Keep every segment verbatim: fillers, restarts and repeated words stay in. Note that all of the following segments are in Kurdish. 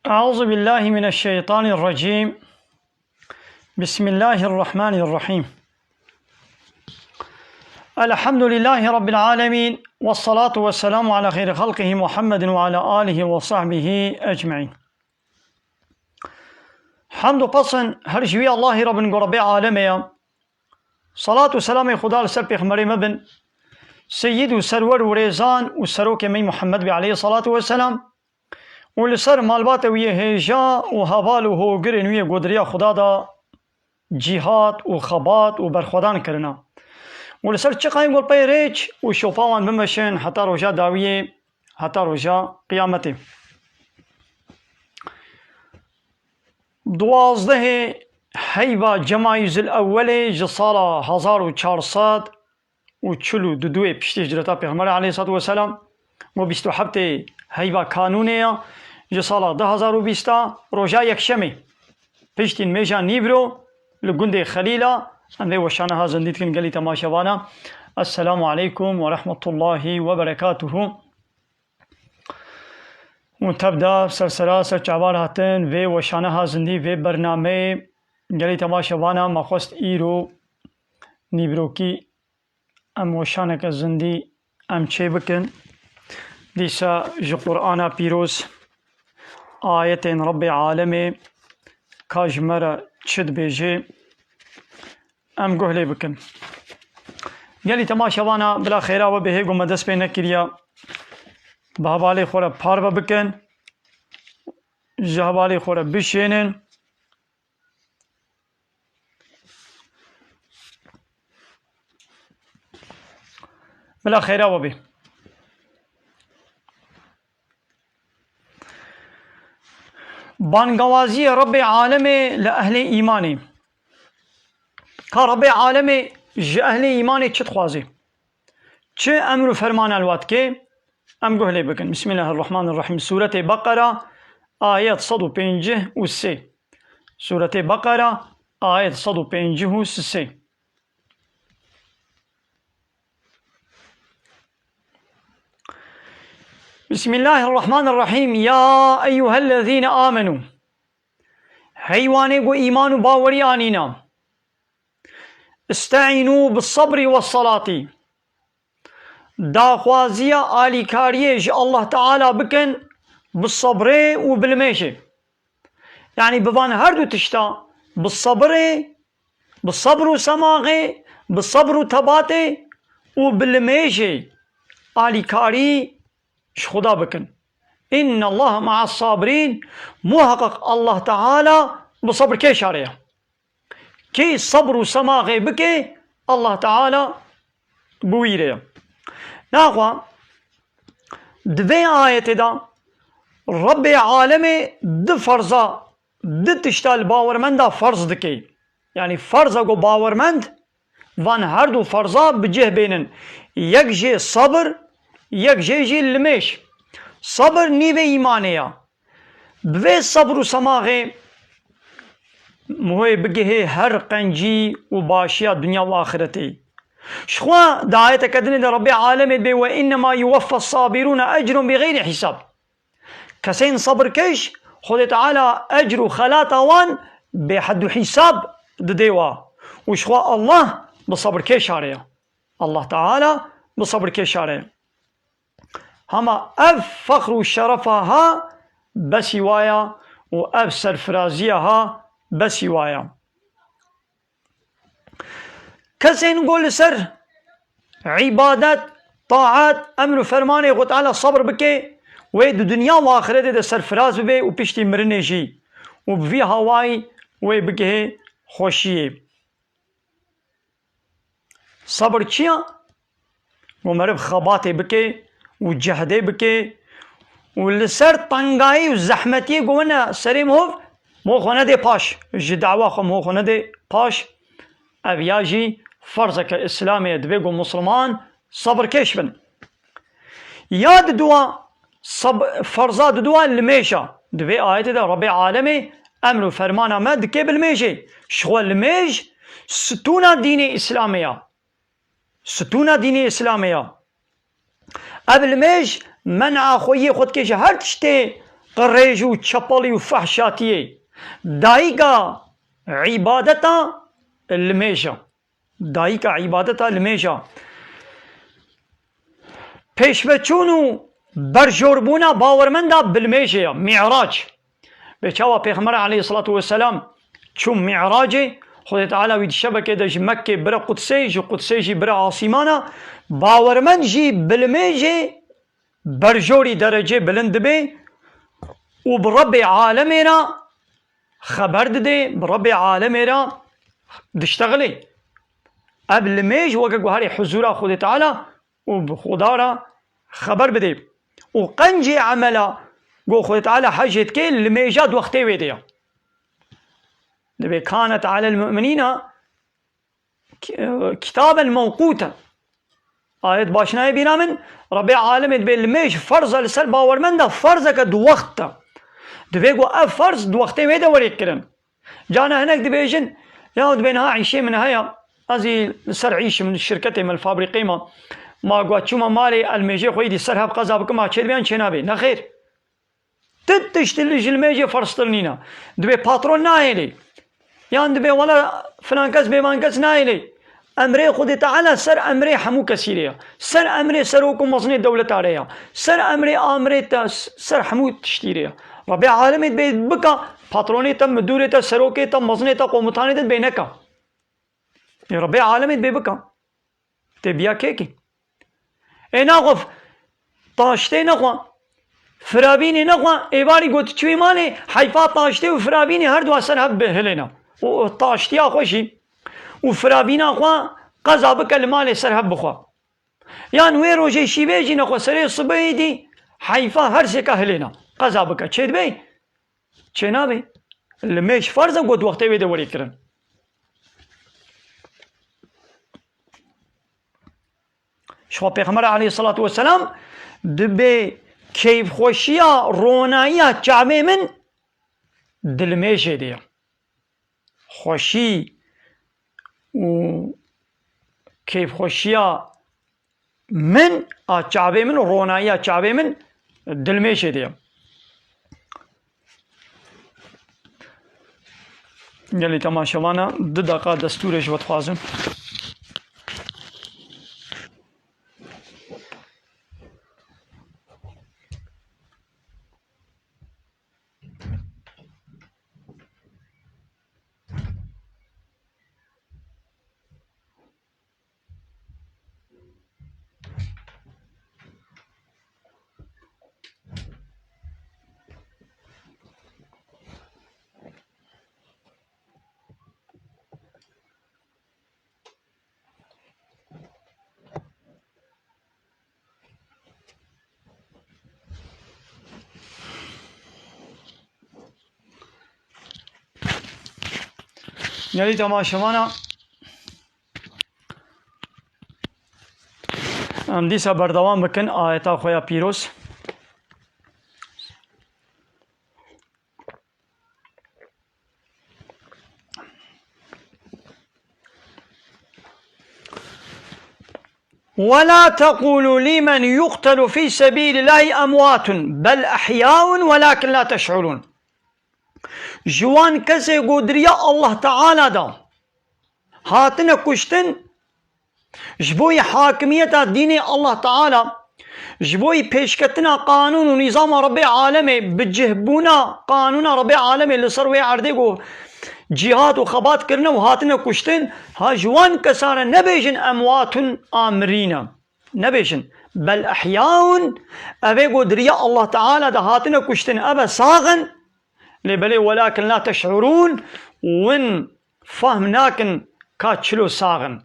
أعوذ بالله من الشيطان الرجيم. بسم الله الرحمن الرحيم. الحمد لله رب العالمين، والصلاة والسلام على خير خلقه محمد وعلى آله وصحبه أجمعين. Hamd û pesn her ji wî Allahî re bin ku Rebbê alemê ye. Salat û selamê Xuda li ser pêxemberê me bin, seyyid û serwer û rêzan û serokê me Muhammed bê aleyhi salatu ve selam. Û li ser malbata wî yê hêja û heval û hogirên wî yê godiriya Xuda da cîhat û xebat û berxwedan kirina. Û li ser çiqayên ku li pey rêç û şopa wan bimeşin heta roja dawiyê, heta roja qiyametê. Duwazdehê heyva Cemayîzil Ewwelê ji sala hezar û çar sed û çil û du piştî hicreta Pêxemberê aleyhissalatu vesselam, ku bîst û heftê heyva kanûnê ya, ji sala du hazar û bîst a, roja yekşemê, piştî nimêja nîvro li gundê Xelîla, em vê weşana ha zindî dikin gelî temaşevana. Esselamu aleykum ve rahmetullahi ve berekatuhu. Û tev da ser sera ser çavan hatin vê weşana ha zindî vê bernameyê gelî temaşevana me xwest îro nîvrokî em weşaneke zindî em çê bikin. Dîsa ji Qur'ana Pîroz ayetên Rebbê alemê ka ji me re çi dibêje, em guh lê bikin. Gelî temaşevana bila xêra we bê hê ku me dest pê nekiriya, bi hevalê xwe re parve bikin, ji hevalê xwe re bişênin. Bila xêra we bê. Bangawaziyê Rebbê alemê li ehlê îmanê. Ka Rebbê alemê ji ehlê îmanê çi dixwazê? Çi emr û fermana li wa dike? Em guh lê bikin. Bismillahirrahmanirrahim. Sûretê Beqera, ayet sed û pêncî û sê. Sûretê Beqera, ayet sed û pêncî û sê. Bismillahirrahmanirrahim. Ya eyyuhellezîne amenû. Hey wanê ku îman û bawerî anîna. Isteînû bis sabrî wes salatî. Daxwaziya alîkariyê ji Allah Teala bikin bi sebrê û bi limêjê. Yanî bi van her du tişta, bi sebrê, bi sebr û semaxê, bi sebr û tebatê û bi limêjê alîkarî ji Xuda bikin. Innallaha ma'as sabirîn, muheqeq Allah Teala bi sebrkêşa re ye. Kê sebr û semaxê bike, Allah Teala bi wî re ye. Naxwe di vê ayetê de Rebbê alemê du ferza, du tişta li bawermenda ferz dike. Yanî ferza ku bawermend van her du ferza bi cih bênin. Yek jê sabir, yek jê jî limêj. Sabir nîvê îmanê ya. Bi vê sebr û semaxê wê bigihê her qencî û başiya dinya û axiretê. Ji xwe di ayeteke dinê de Rebbê alemê dibê, "Ve innema yuweffes sabirûne ecrun bi xeyrî hîsab." Kesên sebirkêş, Xwedê Teala ecr û xelata wan bê hed û hîsab didê wa. Û ji xwe Allah bi sebirkêşa re ye. Allah Teala bi sebirkêşa re ye. Hema ev fexr û şerefa ha besî waya û ev serfiraziya ha besî waya. Kesên ku li ser îbadet, taat, emr û fermanê Xwe Teala sebr bike, wê di dinya û axiretê de serfiraz bibe û piştî mirinê jî û bi vî hawayî wê bigihê xweşiyê. Sabir çi ya? Ku meriv xebatê bike û cehdê bike û li ser tengayî û zehmetiyê ku wene serê mihov, mo xwe nedê paş, ji dawa xwe mo xwe nedê paş, ev ya jî ferzeke Îslamê ye, divê ku Musulman sabirkêş bin. Ya diduwa sab-, ferza diduwa limêja. Di vê ayetê de Rebbê alemê emr û fermana me dike bi limêjê. Ji xwe limêj stûna dînê Îslamê ya. Stûna dînê Îslamê ya. Ev limêj men'a xweyî xwe dike ji her tiştê qirêj û çepelî û fehşatiyê. Dayika îbadeta limêja. Dayika îbadeta limêja. Pêşveçûn û berjorbûna bawermenda bi limêjê ya. Mî'rac. Bê çawa Pêxember aleyhissalatu vesselam çû Mî'racê, Xwedê Teala wî di şevekê de ji Mekkê bire Qudsê, ji Qudsê jî bire asîmana, bawermend jî bi limêjê berjorî derecê bilind dibê û bi Rebbê alemê re xeber didê, bi Rebbê alemê re diştexilê. Ev limêj weke guherê huzûra Xwedê Teala û bi Xuda re xeber bidê. Û qencê emela ku Xwedê Teala hejê dike limêja di wextê wê de ya. Dibê kanet alel mu'minîna ki-, kitaben mewqûte. Ayet baş nayê bîra min, Rebbê alemê dibê limêj ferz e li ser bawermenda, ferzeke di wext de. Divê ku ev ferz di wextê wê de were kirin. Carna hinek dibêjin, ya dibê niha îşê min heye, ez ê li ser îşim, li şirketê me, li fabrîqê me, ma ku çûma malê, el mêjê xwe yî dî ser hev qeza bikim, ma çê dibe yan çê nabe. Nexêr. Ti tiştî li ji limêjê ferztir nîne. Dibê patron nahêlê. Yan dibê wela filan kes bêvan kes nahêlê. Emrê Xwedê Teala ser emrê hemû kesî rê ya. Ser emrê serok û mezinê dewleta rê ya. Ser emrê amirê te, ser hemû tiştî rê ya. Rebê alemê dibê bika, patronê te, midûrê te, serokê te, mezinê te, komutanê te dibê neka. Ê Rebê alemê dibê bika. Tê biya kê kî? Ê naxwe f-, taştê nexwe. Firavînê nexwe, êvarî got çûyî malê, heyfa taştê û firavînê her dua ser hev bi hilêna. Û taştiya xwe jî û firavîna xwe qeza bike li malê ser hev bixwe. Yan wê rojê şîvê jî nexwe serê sibehê dî, heyfa her sêka hilêna. Qeza bike. Çê dibê? Çênabê. Limêj ferz e, got wextê wê de werê kirin. Ji xwe Pêxember aleyhissalatu vesselam dibê keyfxweşiya ronayiya çavê min di limêjê de ye. Xweşî û keyfxweşiya min a çavê min û ronayiya çavê min di limêjê de ye. Gelî temaşevana du deqa destûrê ji we dixwazim. Gelî temaşevana, em dîsa berdewam bikin ayeta xwe ya pîroz. ولا تقولوا لمن يقتل في سبيل الله أموات بل أحياء ولكن لا تشعرون. Ji wan kesê ku di riya Allah Teala de hatine kuştin, ji bo yî hakimiyeta dînê Allah Teala, ji bo yî pêşketina qanûn û nîzama Rebbê alemê, bi cihbûna qanûna Rebbê alemê li ser wê erdê ku cîhad û xebat kirine û hatine kuştin, ha ji wan kesan re nebêjin emwatun a mirî ne. Nebêjin. Bel ehyaun, evê ku di riya Allah Teala de hatine kuştin, eve sax in. Lê belê welakin la teş'urûn, win fehm nakin ka çilo sax in.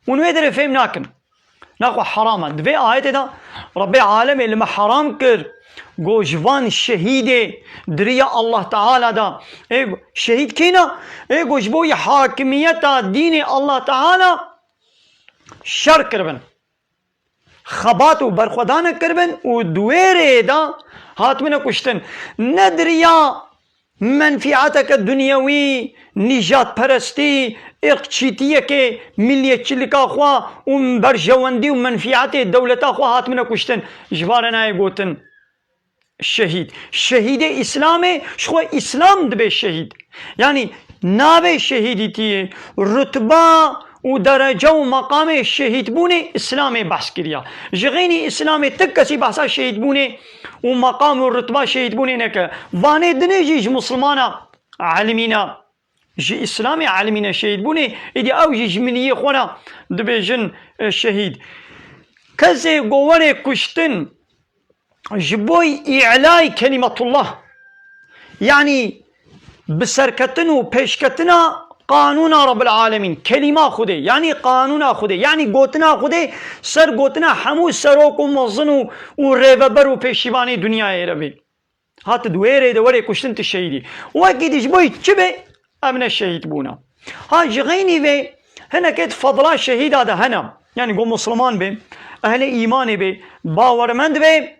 Hûn wê derê fêm nakin. Naxwe heram e. Di vê ayetê de Rebbê alemê li me heram kir. Go ji van şehîdê di riya Allah Teala de. Ê go, şehîd kî ne? Ê go ji bo yî hakimiyeta dînê Allah Teala şer kiribin. Xebat û berxwedanek kiribin û di wê rêyê de hatibine kuştin. Ne di riya menfîateke dunyewî, nîjadperestî, irqçîtiyekê, milliyetçilika xwe û berjewendî û menfîetê dewleta xwe hatibine kuştin. Ji van re nayê gotin. şehîd. Şehîdê Îslamê ji xwe Îslam dibe şehîd. Yanî navê şehîdîtiyê, rutba û derece û meqamê şehîdbûnê Îslamê behs kiriya. Ji xeynî Îslamê ti kesî behsa şehîdbûnê û meqam û rutba şehîdbûnê neke. Vanê dinê jî ji Muslimana elimîna, ji Îslamê elimîne şehîdbûnê, êdî ew jî ji miliyê xwe re dibêjin, e, şehîd. Kesê ku were kuştin, ji bo î'lay kelîmetullah, yanî bi serketin û pêşketina qanûna Rabbil Alemîn, kelîma Xwedê, yanî qanûna Xwedê, yanî gotina Xwedê ser gotina hemû serok û mezin û, û rêveber û pêşîvanê dinyayê re bê. Hat di wê rê de were kuştin tu şehîdî. Wekî dî ji bo çi be, em ne şehîd bûna. Ha ji xeynî vê hinekê di fedla şehîda de hene. Yanî go Musliman be, ehlê îmanê be, bawermend be,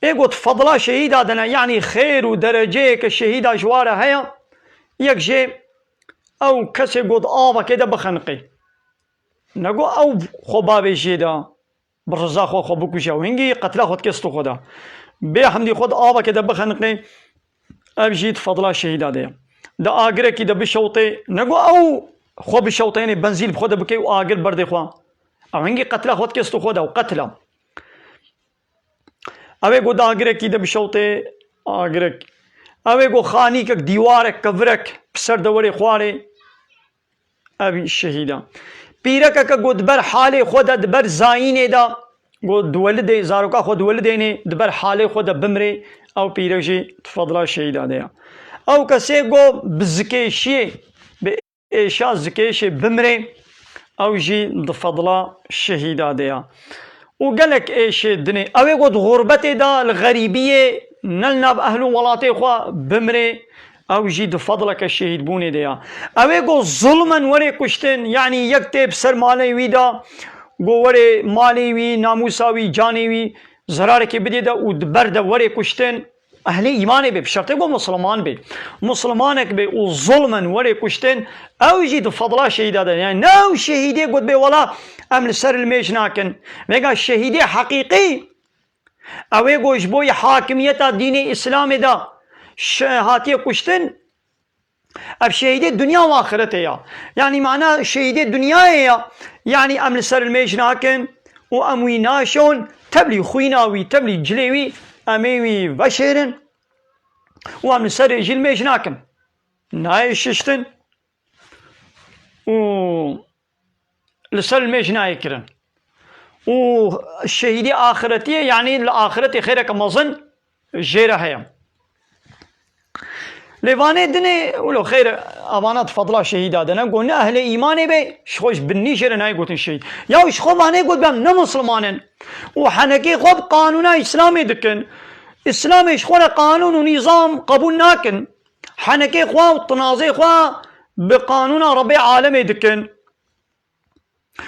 ê got fedla şehîda de ne, yanî xêr û dereceyê ke şehîda ji wa re heye, yek jê ew kesê got avakê de bixeniqê. Ne go ew xwe bavê jê de, bi riza xwe xwe bikuje û hingî qetla xwe dike stû xwe de. Bê hemdî xwe di avakê de bixeniqê, ev jî di fedla şehîda de ye. Di agirekî de bişewtê, ne go ew xwe bişewtênê benzîl bi xwe de bike û agir berdê xwe. Ew hingî qetla xwe dike stû xwe de û qetla. Ew ê go di agirekî de bişewtê, agirek. Ew ê go xanîkek, dîwarek, kevirek bi ser de werê xwarê. Ev şehîda. Pîrekeke ku di ber halê xwe de, di ber zayînê de, ku di welidê, zaroka xwe di welidênê, di ber halê xwe de bimrê, ew pîrek jî di fedla şehîda de ye. Ew kesê ku bi zikêşiyê, bi êşa zikêşê bimrê, ew jî di fedla şehîda de ye. Û gelek êşê dinê. Ew ê ku di xurbetê de, li xerîbiyê, ne li nav ehl û welatê xwe bimrê, ew jî di fedleke şehîdbûnê de ya. Ew ê ku zulmen were kuştin, yanî yek tê bi ser malê wî de, ku were malê wî, namûsa wî, canê wî zerarekê bidê de û di ber de were kuştin, ehlê îmanê bê, bi şertê ku Musliman bê. Muslimanek bê û zulmen were kuştin, ew jî di fedla şehîda de. Yanî ne ew şehîdê got bê wela em li ser li mêj nakin. Vêga şehîdê heqîqî, ew ê ku ji bo hakimiyeta dînê Îslamê de şe-, hatiye kuştin, ev şehîdê dinya û axiretê ya. Yanî mana şehîdê dinyayê ya. Yanî em li ser li mêj nakin û em wî naşon, tevlî xwîna wî, tevlî cilê wî, em ê wî veşêrin û em li serê jî li mêj nakin. Nayê şiştin û li ser li mêj nayê kirin. Û şehîdî axiretî ye, yanî li axiretê xêreke mezin jê re heye. Lê vanê dinê, wilo xêr, avana di fedla şehîda de ne, go ne ehlê îmanê be, ji xwe ji binî jê re nayê gotin şehîd. Ya ji xwe vanê got, em ne Musliman in. Û henekê xwe bi qanûna Îslamê dikin. Îslamê ji xwe re qanûn û nîzam qebûl nakin. Henekê xwe û tinazê xwe bi qanûna Rebê alemê dikin.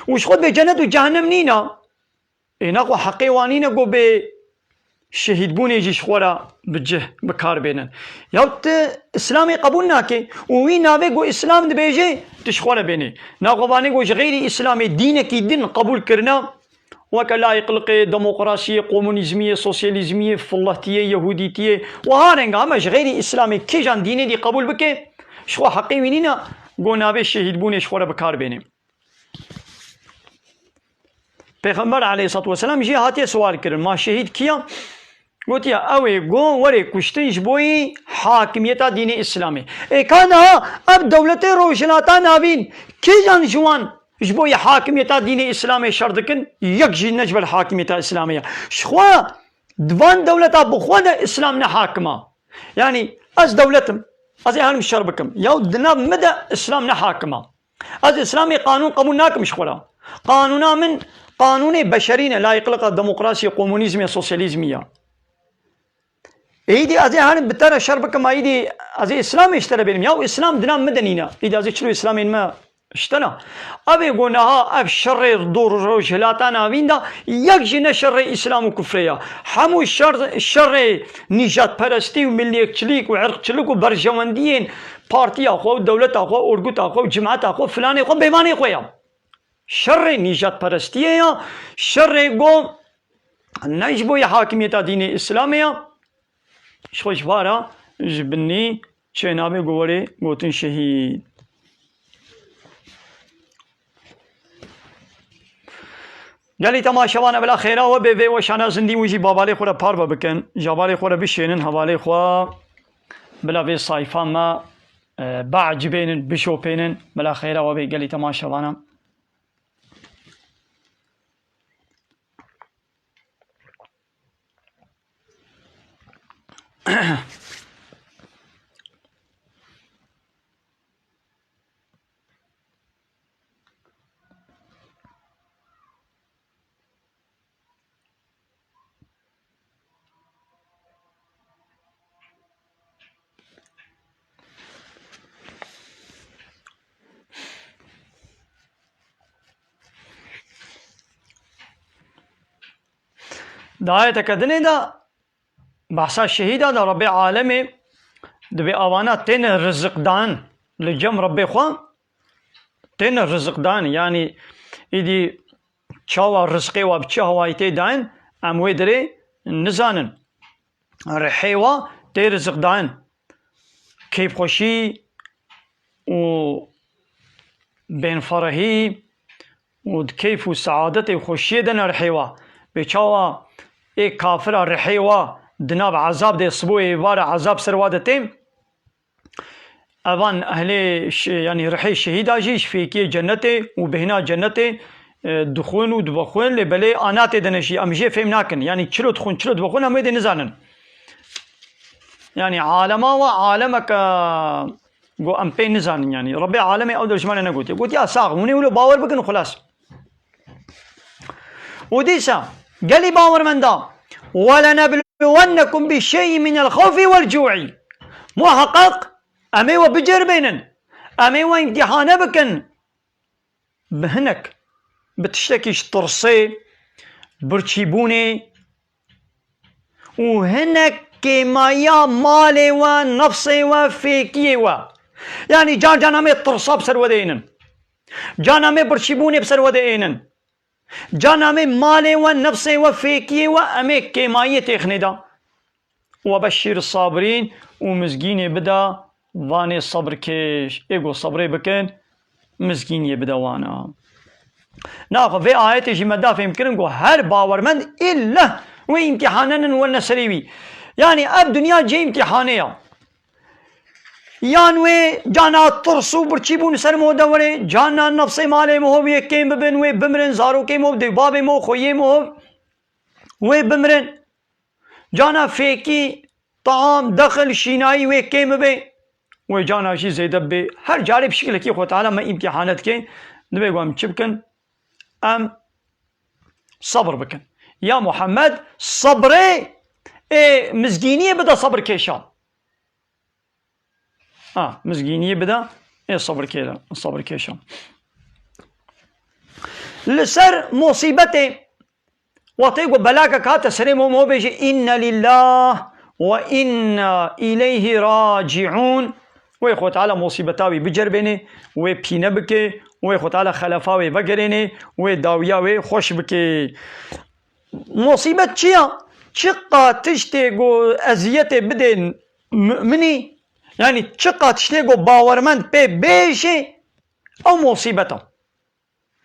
Û ji xwe bê cenet û cehennem nîna. Ê naxwe heqê wan nîne ku bê şehîdbûnê jî ji xwe re bi cih bi kar bênin. Ya tu Îslamê qebûl nake û wî navê ku Îslam dibêje, tu ji xwe re bênê. Naxwe vanê ku ji xeyrî Îslamê dînekî din qebûl kirina, weke layîqliqê, demokrasiyê, komunîzmiyê, sosyalîzmiyê, filletiyê, yehûdîtiyê, wiha renga heme ji xeyrî Îslamê kîjan dînê dî qebûl bike, ji xwe heqê wî nîne ku navê şehîdbûnê ji xwe re bi kar bênê. Pêxember aleyhissalatu vesselam jî hatiye siwal kirin, ma şehîd kî ya? Gotiye, ew ê go werê kuştin ji bo yî hakimiyeta dînê Îslamê. Ê ka niha ev dewletê Rojhilata Navîn kîjan ji wan ji bo yî hakimiyeta dînê Îslamê şer dikin? Yek jî ne ji ber hakimiyeta Îslamê ye. Ji xwe di van dewleta bi xwe de Îslam ne hakim a. Yanî ez dewlet im, ez ê herim şer bikim. Ya di nav min de Îslam ne hakim a. Ez Îslamê qanûn qebûl nakim ji xwe re. Qanûna min qanûnê beşerî ne, layîqliqa demokrasiyê, komunîzmê, sosyalîzmî ya. Êdî ez ê herim bi te re şer bikim, êdî ez ê Îslamê ji te re bênim. Ya Îslam di nav min de nîne. Êdî ez ê çilo Îslamên me ji te re. Ev ê ku niha ev şerê do Rojhilata Navîn de yek jî ne şerê Îslam û kufrê ya. Hemû şer, şerê nîjadperestî û milliyetçilik û irqçilik û berjewendiyên partiya xwe û dewleta xwe, orguta xwe û cimeta xwe, filanê xwe, bêvanê xwe ya. Şerê nîjadperestiyê ya, şerê go ne ji bo ya hakimiyeta dînê Îslamê ya, ji xwe ji va re ji binî çênabe ku werê gotin şehîd. Gelî temaşevana bila xêra we bê, vê weşana zindî û jî babalê xwe re parve bikin, jabalê xwe re bişênin, hevalê xwe bila vê sayfa me, e, biecibênin, bişopênin, bila xêra we bê gelî temaşevana. Di ayeteke dinê de behsa şehîda de Rebbê alemê dibê avana têne riziqdan li cem Rebbê xwe têne riziqdan, yanî îdî çawa rizqê wa bi çi hawayî tê dayîn, em wê dirê nizanin. Rihê wa tê riziqdan. Keyfxweşî û bênferehî û di keyf û seadetê û xweşiyê de ne rihê wa. Bê çawa ê kafira rihê wa di nav ezab de, siboyê êvara ezab ser wa de tê? Evan ehlê şe-, yanî rihê şehîda jî ji fêkiyê cennetê û bêhna cennetê, e, dixwin û dibexwin, lê belê ana tê de ne jî, em jê fêm nakin. Yanî çilo dixwin, çilo dibexwin, em wê dê nizanin. Yanî alema wa alemeke ku em pê nizanin yanî. Rebbê alemê ew der ji me re negotiye. Gotiya sax, hûn ê wilo bawer bikin û xilas. Û dîsa gelî bawermenda, "وَلَنَبْلُوَنَّكُمْ بِشَيْءٍ مِنَ الْخَوْفِ وَالْجُوعِ." Muheqeq em ê we biceribênin. Em ê we îmtîhane bikin. Bi hinek, bi tiştekî ji tirsê, birçîbûnê, û hinek kêmaya malê we, nefsê we, fêkiyê we. Yanî car caran em ê tirsa bi ser we de ênin. Caran em ê birçîbûnê bi ser we de ênin. Caran em ê malê we, nefsê we, fêkiyê we, em ê kêmayiyê têxinê de. "وَبَشِّرِ الصَّابِرِينَ" û mizgînê bide vanê sebirkêş. Ê ku sebrê bikin, mizgîniyê bide wana. Naxwe vê ayetê jî me da fêhm kirin ku her bawermend îlle wê îmtîhanenin werne serê wî. Yanî ev dinya cihê îmtîhanê ya. Yan wê cana tirs û birçîbûn ser miho de were, cana nefsê malê miho wê kêm bibin, wê bimirin, zarokê miho, dê babê miho, xweyê miho wê bimirin. Cana fêkî, taam, dexil, şînayî wê kêm bibe, wê cana jî zêde bibe. Her carê bi şiklekî Xwe Teala me îmtîhane dike, divê ku em çi bikin? Em sebir bikin. Ya Muhammed, sebrê ê mizgîniyê bide sebirkêşan. Ha, mizgîniyê bide ê sebirkê-, sebirkêşan. Li ser musîbetê, wextê ku belakek hate serê mo, mo bêje, "Inna lillah ve inna ileyhi raciun." Wê Xwe Teala musîbeta wî biceribêne, wê pîne bike, wê Xwe Teala xelefa wê vegerêne, wê dawiya wê xweş bike. Musîbet çi ya? Çiqa tiştê ku eziyetê bidên mu'minî, yanî çiqa tiştê ku bawermend pê bêjê, ew musîbet e.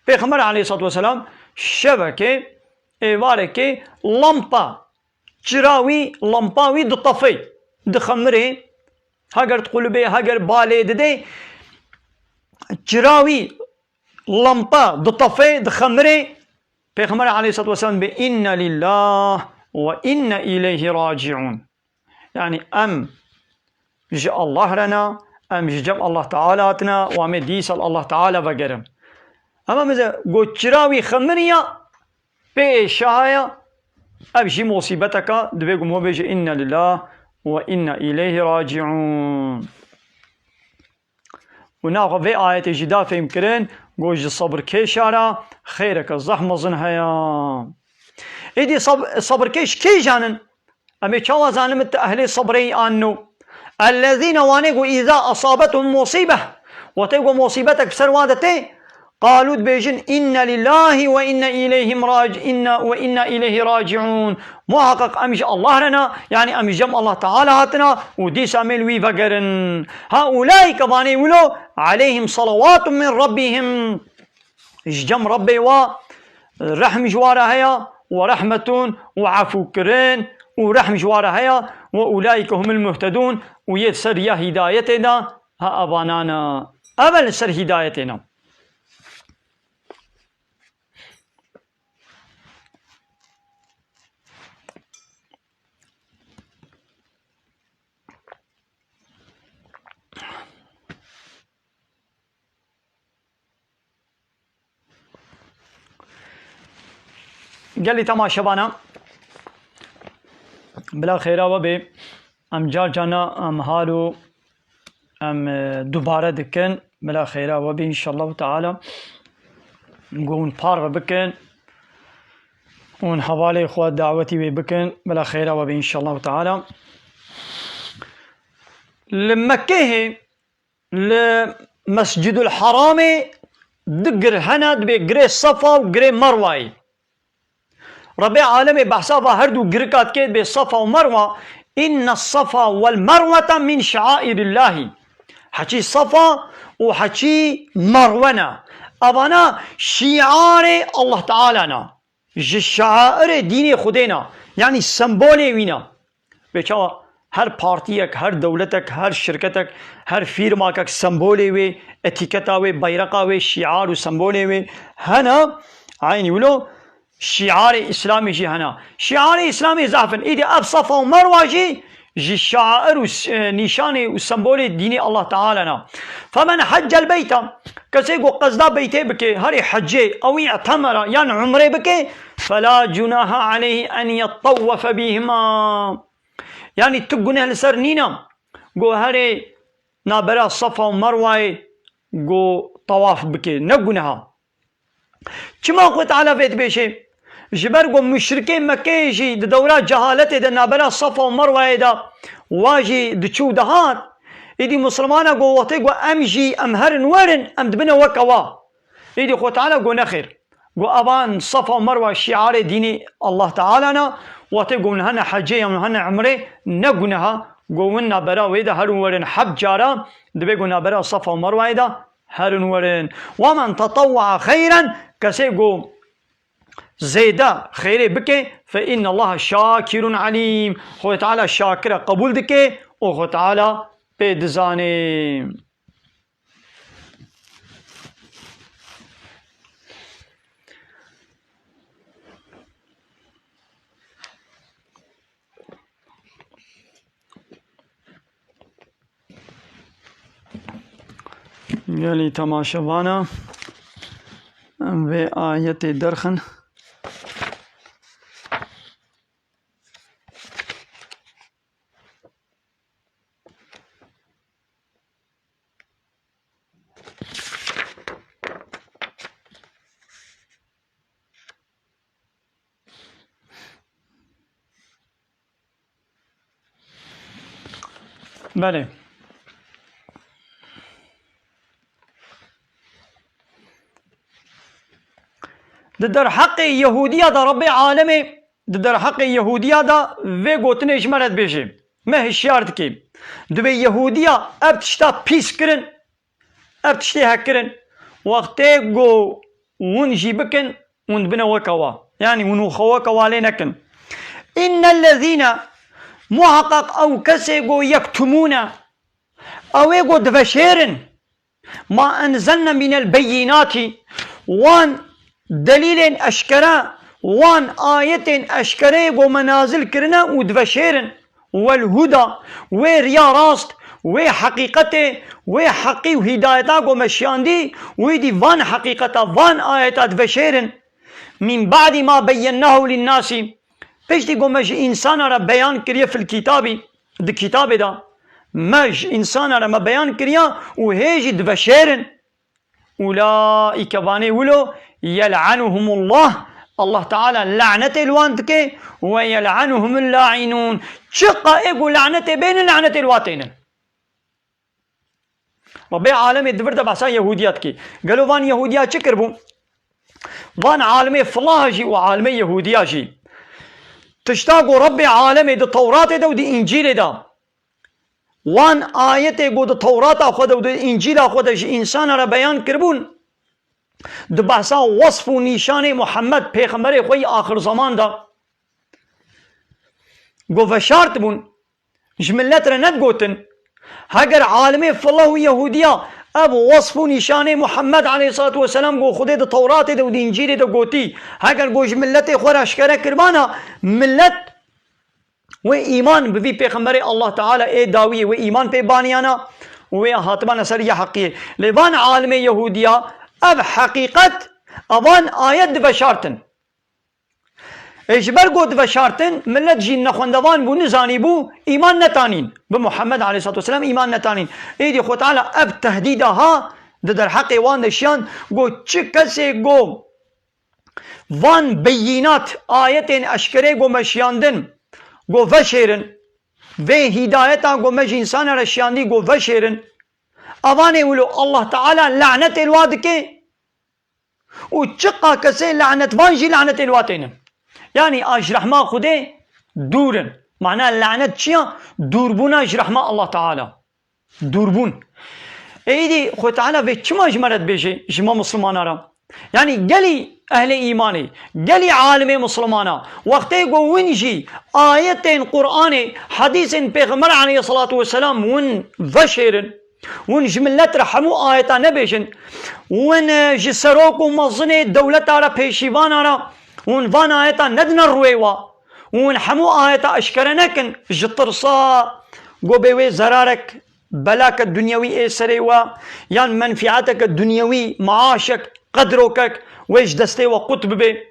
Pêxember aleyhissalatu vesselam şevekê, êvarekê lampa, çira wî, lampa wî ditefê, dixemirê, heger diqulibê, heger balê didê, çira wî, lampa ditefê, dixemirê, Pêxember aleyhissalatu vesselam bê, "Inna lillah ve inna ileyhi raciun." Yanî em ji Allah re ne, em ji cem Allah Teala hatine û em ê dîsa li Allah Teala vegerin. Ema mize got çira wî xemiriya pê şahaya, ev jî musîbeteka, divê ku mo bêje, "Inna lillah ve inna ileyhi raciun." Û naxwe vê ayetê jî da fêhm kirin, got ji sebirkêşa re xêreke zehf mezin heye. Êdî seb-, sebirkêş kê janin? Em ê çawa zanin min tu ehlê sebrê yî an no? Ellezîne, wanê ku îza esabethum musîbeh, wextê ku musîbetek bi ser wan de tê, Qalû dibêjin, "Inna lillahi ve inna ileyhim rac-, inna ve inna ileyhi raciun." Muhaqqaq em ji Allah re ne, yanî em ji cem Allah Teala hatine û dîsa em ê li wî vegerin. Haulaike vanê wilo, aleyhim salawatun min rabbihim. Ji cem Rebbê wa rehm ji wa re heye, ve rahmetun û efûkirin û rehm ji wa re heye, ve ulaike humul muhtedun û yê ser ya hîdayetê de, ha evana ne. Ev e li ser hîdayetê ne. Gelî temaşevana, bila xêra we bê. Em car carna em halo em, e, dubare dikin. Bila xêra we bê, înşallah teala. Ku hûn parve bikin. Hûn hevalê xwe dawetî wê bikin. Bila xêra we bê, înşallah teala. Li Mekkehê, li Mescidul Haramê du gir hene, dibê girê Sefa û girê Merwayê. Rebê alemê behsa va her du girika dike, dibê Sefa û Merwa, inne Sefa wel Merwete min şairillahî. Heçî Sefa û heçî Merwe ne. Evana şiarê Allah Teala ne. Ji şairê dînê Xwedê ne. Yanî sembolê wî ne. Vê çawa her partiyek, her dewletek, her şirketek, her fîrmakek sembolê wê, etîketa wê, beyreqa wê, şiar û sembolê wê hene. Eynî wilo şiarê Îslamê jî hene. Şiarê Îslamê zehf in. Îdî ev Sefa û Merwa jî ji şair û s-, e, nîşanê û sembolê dînê Allah Teala ne. Femen heccel beyta, kesê ku qezda beytê bike, herê hecê, ew î'temera, yan umrê bike, fela cunaha aleyhi en yettawwefe bîhima. Yanî tu guneh li ser nîne, ku herê nabera Sefa û Merwayê ku tawaf bike, ne guneha. Çima Xwe Teala vê dibêje? Ji ber ku muşrikê Mekkeyê jî di dewra cehaletê de nabera Sefa û Merwayê de wa jî diçû dihat. Îdî Musulmana got, wextê ku em jî em herin werin, em dibine weke wa. Îdî Xwe Teala got, nexêr. Got, evan Sefa û Merwa şiarê dînê Allah Teala ne, wextê ku hûn hene hecê yan hene umrê, ne guneha, got, hûn nabera wê de herin werin heb cara, dibê ku nabera Sefa û Merwayê de herin werin. Wemen tetawwaa xeyren, kesê ku zêde xêrê bike, fe innallaha şakirun alîm. Xwedê Teala şakir e, qebûl dike û Xwedê Teala pê dizane. Gelî temaşevana, em vê ayetê derxin. Belê. Di derheqê Yehûdiya de Rebbê alemê, di derheqê Yehûdiya de vê gotinê ji me re dibêje. Me hişyar dike. Dibê Yehûdiya ev tişta pîs kirin, ev tiştê hek kirin. Wextê ku hûn jî bikin, hûn dibine weke wa. Yanî hûn û xwe weke wa lê nekin. Innellezîne, muheqeq ew kesê ku yektumûne, ew ê ku diveşêrin, ma enzelne mînel beyînatî, wan delîlên eşkere, wan ayetên eşkereyê ku me nazil kirine û diveşêrin. Wel huda, wê riya rast, wê heqîqetê, wê heqî û hîdayeta ku me şiyandî, wî dî van heqîqeta, van ayeta diveşêrin. Min ba'dî ma beyyennahu linnasî, piştî ku me ji însana re beyan kiriye fil kîtabî, di kîtabê de, me ji însana re me beyan kiriya û hê jî diveşêrin. Ulaîke, vanê wilo, yel'anuhumullah, Allah Teala lanetê li wan dike, ve yel'anuhumul la'inûn. Çiqa ê ku lanetê bênin, lanetê li wan tênin. Rebbê alemê di vir de behsa Yehûdiya dike. Gelo van Yehûdiya çi kiribûn? Van alimê filah jî û alimê Yehûdiya jî tişta ku Rebbê alemê di Tewratê de û di Încîlê de, wan ayetê ku di Tewrata xwe de û di Încîla xwe de ji însana re beyan kiribûn, di behsa wesf û nîşanê Muhammed pêxemberê xwe yî axir zeman de ku veşartibûn, ji millet re nedigotin. Heger alimê filah û Yehûdiya ev wesf û nîşanê Muhammed aleyhissalatu vesselam ku Xwedê di Tewratê de û di Încîlê de gotî, heger ku ji milletê xwe re eşkere kiribana, millet wê îman bi vî pêxemberê Allah Teala ê dawiyê wê îman pê baniyana û wê hatibana ser ya heqiyê. Lê van alimê Yehûdiya ev heqîqet, evan ayet diveşartin. Ê ji ber got veşartin, millet jî nexwendevan bû, nizanî bû, îman netanîn. Bi Muhammed aleyhissalatu vesselam îman netanîn. Êdî Xwe Teala ev tehdîda ha di derheqê wan de şiyand, got çi kesê got van beyînat, ayetên eşkerê got me şiyandin, got veşêrin. Vê hîdayeta got me ji însana re şiyandî got veşêrin. Avanê wilo Allah Teala lanetê li wa dike. Û çiqa kesê lanetvan jî lanetê li wa tênin. Yanî a ji rehma Xwedê dûr in. Mana lanet çi ya? Dûrbûna ji rehma Allah Teala. Dûrbûn. Êdî Xwe Teala vê çima ji me re dibêje, ji me Mislimana re? Yanî gelî ehlê îmanê, gelî alimê Mislimana, wextê ku win jî ayetên Qur'anê, hedîsên Pêxember aleyhissalatu vesselam win veşêrin, win ji millet re hemû ayeta nebêjin, win, e, ji serok û mezinê dewleta re, pêşîvana re, win van ayeta nedine rûyê wa, win hemû ayeta eşkere nekin, ji tirsa ku bê wê zerarek, belake dunyewî ê serê we, yan menfîeteke dunyewî, maaşek, qedrokek wê ji destê we qut bibe.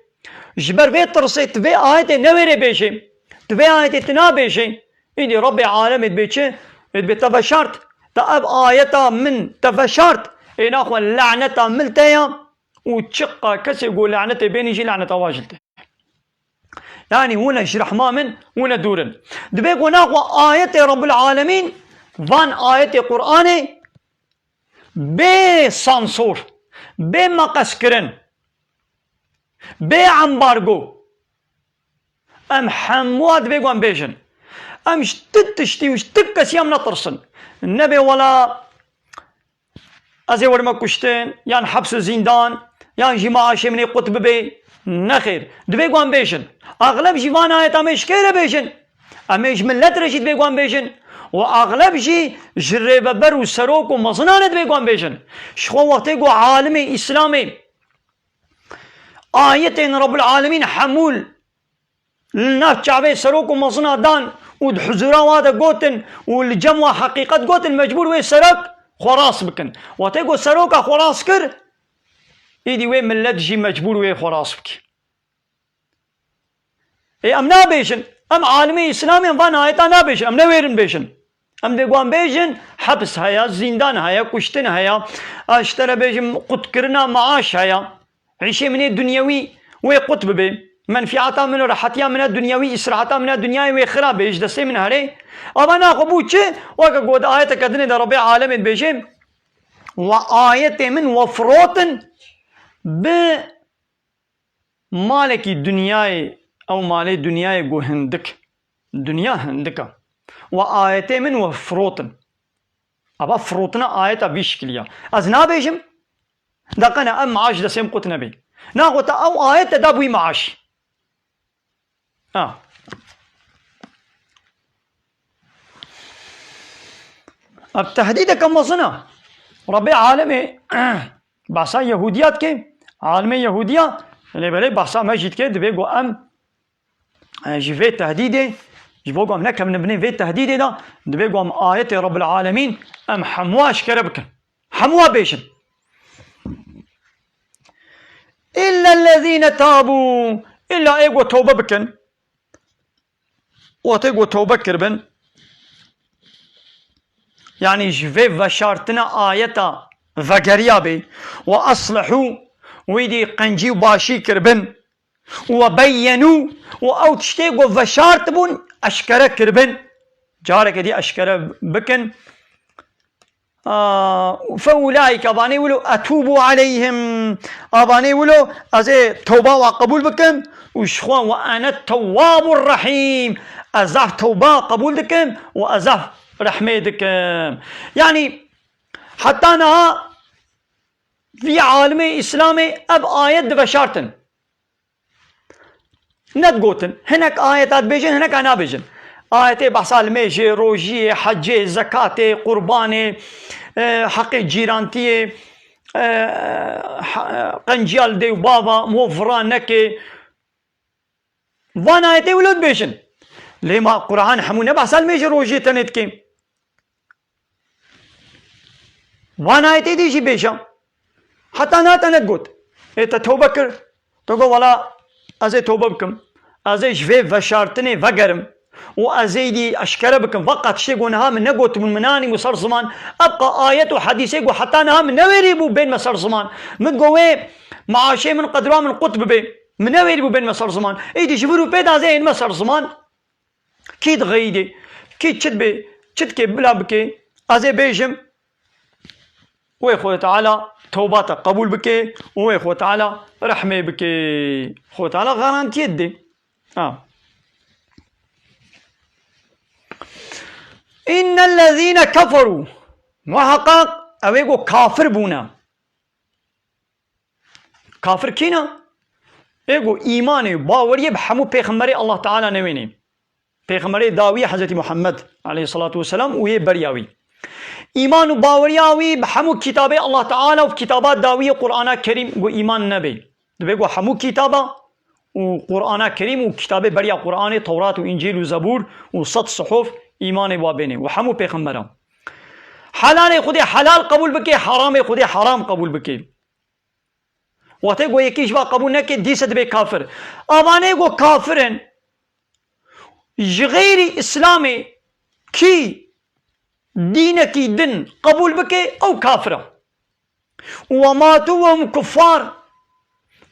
Ji ber vê tirsê tu vê ayetê newêrê bêjê, tu vê ayetê tu nabêjê, îdî Rebbê alemê dibê çi? Ê dibê te veşart, te ev ayeta min te veşart, ê naxwe laneta min te ya û çiqa kesê ku lanetê bênî jî laneta wa jil te. Yanî wine ji rehma min, wine dûr in. Dibê ku naxwe ayetê Rebbul Alemîn, van ayetê Qur'anê bê sansor, bê meqeskirin, bê embargo, em hemû dibê ku em bêjin. Em ji ti tiştî û ji ti kesî em netirsin. Nebê wela ez ê werime kuştin, yan heps û zîndan, yan jî maaşê min ê qut bibe. Nexêr. Dibê ku em bêjin. Axleb jî van ayeta me ji kê re bêjin? Em ê ji millet re jî dibê ku em bêjin. Û axleb jî ji rêveber û serok û mezinan re dibê ku em bêjin. Ji xwe wextê ku alimê Îslamê ayetên Rebbul Alemîn hemû li nav çavê serok û mezina dan û di huzura wa de gotin û li cem wa heqîqet gotin, mecbûr wê serok xwe rast bikin. Wextê ku seroka xwe rast kir, îdî wê millet jî mecbûr wê xwe rast bike. Ê em nabêjin, em alimê Îslamê em van ayeta nabêjin, em newêrin bêjin. Em dê wan bêjin, heps heye, zîndan heye, kuştin heye, a, ji te re bêjim, qutkirina maaş heye. Îşê min ê dunyewî wê qut bibe. Menfîata min û rehetiya min a dunyewî, îsraheta min a dunyayê wê xira be, ji destê min here. Ava naxwe bû çi? Weke ku di ayeteke dinê de Rebbê alemê dibêje, we ayetê min we firotin bi malekî dinyayê, ew malê dinyayê ku hindik, dinya hindik e. We ayetê min we firotin. Ava firotina ayeta vî şikilî ya. Ez nabêjim, deqene ev maaş destê min qut nebê. Naxwe te ew ayet te da bûyî maaş. Ha. Ev tehdîdeke mezin e. Rebbê alemê behsa Yehûdiya dike, alimê Yehûdiya, lê belê behsa me jî dike, dibê ku em, e, ji vê tehdîdê, ji bo ku em nekevin binê vê tehdîdê de, dibê ku em ayetê Rebbil Alemîn em hemû eşkere bikin. Hemû bêjin. Îllellezîne tabû, îlla ê ku tewbe bikin. Wextê ku tewbe kiribin, yanî ji vê veşartina ayeta vegeriya bê, we eslihû, wî dî qencî û başî kiribin, we beyyenû, û ew tiştê ku veşartibûn eşkere kiribin, careke dî eşkere bikin. Aa, fe ulaîke, avanê wilo, etûbû aleyhim. Avanê wilo, ez ê tewba wa qebûl bikim û ji xwe, we ene tewwabur rahîm. Ez zaf tewba qebûl dikim û ez zaf rehmê dikim. Yanî, heta niha vî alimê Îslamê ev ayet diveşartin. Nedigotin. Hinek ayeta dibêjin, hineka nabêjin. Ayetê behsa limêjê, rojiyê, hecê, zekatê, qurbanê, e, heqê cîrantiyê, e, ha-, qenciya li dê û bava, mov vira nekê. Van ayetê wilo dibêjin. Lê ma Quran hemû ne behsa limêjê, rojiyê tenê dikê. Van ayetê dî jî bêje. Heta niha te negot. Ê te tewbe kir. Te got, wela ez ê tewbe bikim. Ez ê ji vê veşartinê vegerim. Û ez ê dî eşkere bikim. Veqa tiştê ku niha min negotibûn, min anîbû ser ziman. Ebqa ayet û hedîsê ku heta niha min newêrîbû bênme ser ziman. Min got wê meaşê min, qedra min qut bibe. Min newêrîbû bênme ser ziman. Êdî ji vir û pê de ez ê ênme ser ziman. Kî dixeyîdê, kî çi dibê, çi dikê bila bikê, ez ê bêjim, wê Xwedê Teala tewba te qebûl bike û wê Xwedê Teala rehmê bike. Xwedê Teala garantiyê didê. Ha. Înnellezîne keferû, muheqeq ew ê ku kafir bûne. Kafir kî ne? Ê ku îmanê û baweriyê bi hemû pêxemberê Allah Teala newênê. Pêxemberê dawî Hezretî Muhammed aleyhissalatu vesselam û yê beriya wî. Îman û baweriya wî bi hemû kitabê Allah Teala û kitaba dawî yê Qur'ana Kerîm ku îman nebê. Dibê ku hemû kitaba û Qur'ana Kerîm û kitabê beriya Qur'anê, Tewrat û Încîl û Zebûr û sed sihuf îmanê wa bênê û hemû pêxemberan. Helalê Xwedê helal qebûl bike, heramê Xwedê heram qebûl bike. Wextê ku yekî ji va qebûl neke, dîse dibe kafir. Avanê ku kafir in, ji xeyrî Îslamê kî dînekî din qebûl bike, ew kafir e. Û we matû we hum kuffar,